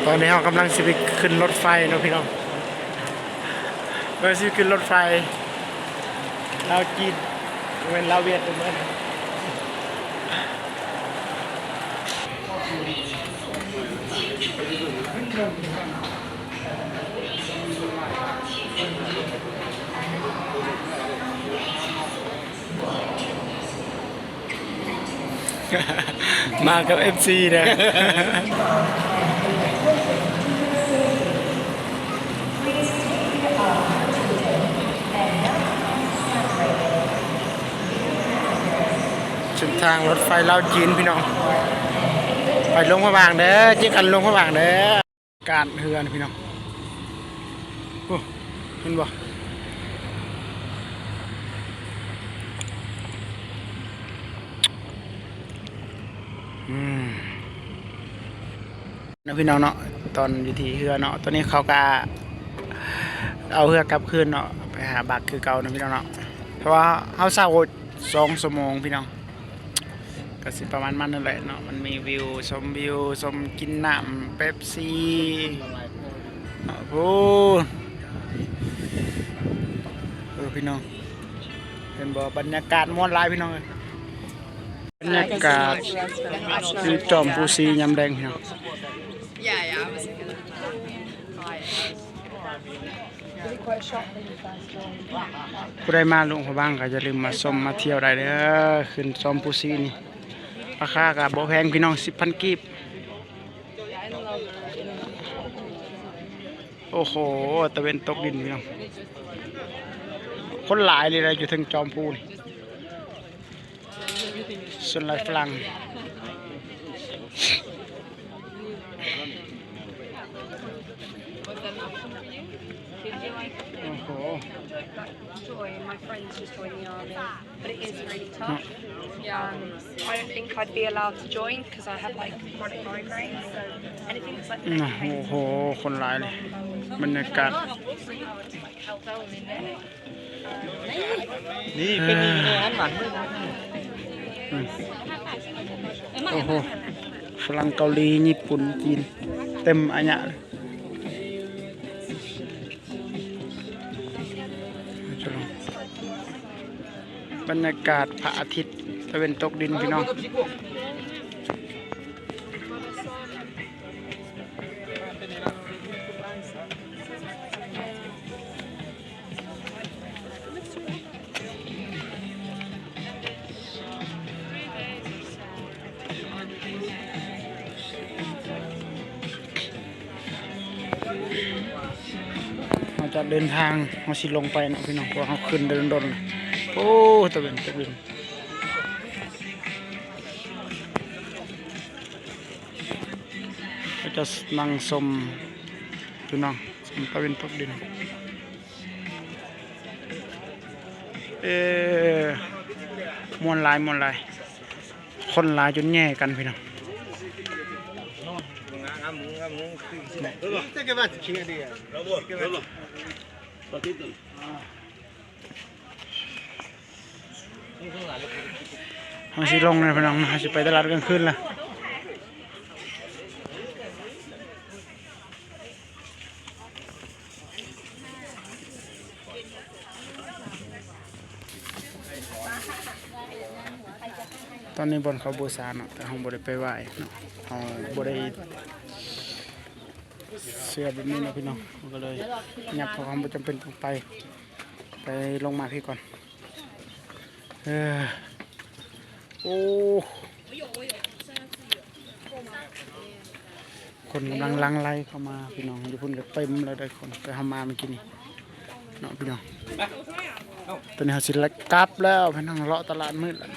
ຕອນນີ້ເຮົາກຳລັງຊິໄປຂຶ້ນລົດໄຟເນາະພີ່ນ້ອງ, ເອີ ຊິຂຶ້ນລົດໄຟລາວຈີນ ບໍ່ແມ່ນລາວຫວຽດເດີ. ມາກັບເອັຟຊີເດີ. ເສັ້ນທາງລົດໄຟລາວຈີນພີ່ນ້ອງ, ໄປຫຼວງພະບາງເດີ, ເຈີກັນຫຼວງພະບາງເດີ. ການເຮືອນພີ່ນ້ອງ, ໂອ້ ເຫັນບໍ່? ອືມ ເນາະພີ່ນ້ອງເນາະ, ຕອນຢູ່ທີ່ເຮືອເນາະ, ຕອນນີ້ເຂົາກະເອົາເຮືອກັບຄືນເນາະ, ໄປຫາບັກຄືເກົ່າເນາະພີ່ນ້ອງເນາະ, ເພາະວ່າເຮົາເຊົ່າສອງຊົ່ວໂມງພີ່ນ້ອງ. ກະຊິປະມານນັ້ນແຫຼະເນາະ, ມັນມີວິວ ຊົມວິວ ຊົມ ກິນນ້ຳເປັບຊີ. ໂອ້ ເອີ ພີ່ນ້ອງ ເຫັນບໍ່? ບັນຍາກາດມ່ວນຫຼາຍພີ່ນ້ອງເອີຍ, ບັນຍາກາດຢູ່ຈອມພູຊີຍາມແລງພີ່ນ້ອງ. ຜູ້ໃດມາຫຼວງພະບາງກໍຢ່າລືມມາຊົມມາທ່ຽວໄດ້ເດີ, ຂຶ້ນຈອມພູຊີນີ້ ລາຄາກໍບໍ່ແພງພີ່ນ້ອງ, ສິບພັນກີບ. ໂອ້ໂຫ ຕາເວັນຕົກດິນພີ່ນ້ອງ, ຄົນຫຼາຍເລີຍນະ ຢູ່ເທິງຈອມພູນີ້. ສ່ວນຫຼາຍຝຣັ່ງ. ໂອ້ໂຫ Joy, my friend's just joined the army, but it is really tough. Um, I don't think I'd be allowed to join 'cause I have, like, chronic migraines, so anything that's, like, ໂອ້ໂຫ ຄົນຫຼາຍເລີຍ, ບັນຍາກາດ ນີ້ເປັນຢູ່ໃນອັນຫວານມື. ອືມ ໂອ້ໂຫ ຝຣັ່ງ ເກົາຫຼີ ຍີ່ປຸ່ນ ຈີນ ເຕັມອາຍະເລີຍ. ບັນຍາກາດພະອາທິດຕາເວັນຕົກດິນພີ່ນ້ອງ. ເຮົາຈະເດີນທາງ ເຮົາຊິລົງໄປເນາະພີ່ນ້ອງ, ເພາະເຮົາຂຶ້ນໄດ້ດົນໆ. ໂອ້ ຕາເວັນ ຕາເວັນ. ເຂົາເຈົ້ານັ່ງຊົມພີ່ນ້ອງ, ຊົມຕາເວັນຕົກດິນ. ເອີ ມ່ວນຫຼາຍ ມ່ວນຫຼາຍ, ຄົນຫຼາຍຈົນແຍ່ກັນພີ່ນ້ອງ. ເຮົາຊິລົງແລ້ວພີ່ນ້ອງ, ເຮົາຊິໄປຕະຫຼາດກາງຄືນລະ. ຕອນນີ້ບ່ອນເຂົາບູຊາເນາະ, ແຕ່ເຮົາບໍ່ໄດ້ໄປໄຫວ້ເນາະ, ເຮົາບໍ່ໄດ້ເຊື່ອແບບນີ້ເນາະພີ່ນ້ອງ, ເຮົາກໍເລີຍຫຍັບ ເພາະເຮົາບໍ່ຈຳເປັນຕ້ອງໄປ, ໄປລົງມາພີ້ກ່ອນ. ເອີ ໂອ້ ຄົນກຳລັງຫຼັ່ງໄຫຼເຂົ້າມາພີ່ນ້ອງ, ຢູ່ພຸ້ນກໍເຕັມແລ້ວເດີຄົນ, ແຕ່ເຮົາມາມື້ກີ້ນີ້ເນາະພີ່ນ້ອງ. ຕອນນີ້ເຮົາຊິໄລ່ກັບແລ້ວພີ່ນ້ອງ, ເລາະຕະຫຼາດມືດແລ້ວ.